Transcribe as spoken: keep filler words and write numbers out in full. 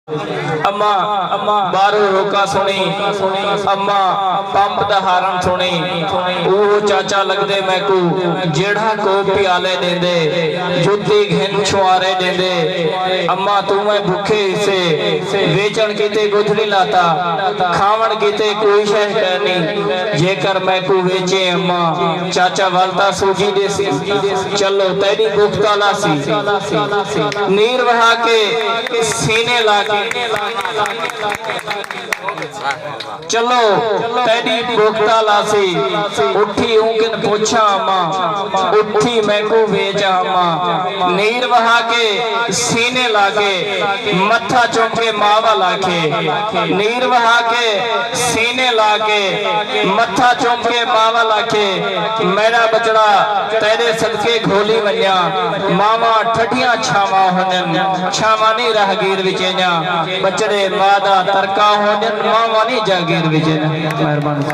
اماں، اماں ٻاہروں روکا سݨی، اماں پمپ دا ہارن سݨی، اوہو چاچا لڳدے میکوں جیڑھا کوپ پیالے ݙیندے، جتی گھن چھوارے ݙیندے۔ اماں توں میں بکھے ہسے، ویچݨ کیتے کجھ نی لاتا، کھاوݨ کیتے کوئی شے کائنی، جیکر میکوں ویچیں اماں، چاچا ول تاں سوجھی ݙیسی۔ چلو تیݙی بکھ تاں لاسی۔ نیر وہا کے سینے لا کے، چلو تیݙی بکھ تاں لاسی۔ اٹھی اوں کن پچھاں اماں، اٹھی میکوں ویچ اماں۔ نیر وہا کے سینے لا کے، متھا چم کے ماں ول آکھے۔ نیر وہا کے سینے لا کے، متھا چم کے ماں ول آکھے، میݙا ٻچڑا تیݙے صدقے گھولی ونڄاں۔ ماواں ٹھڈیاں چھاواں ہوندن، چھاواں نی راہگیر وچیجاں۔ ٻچڑے ماء دا ترکا ہوندن، ماواں نی جاگیر وچیجاں۔ مہربانی۔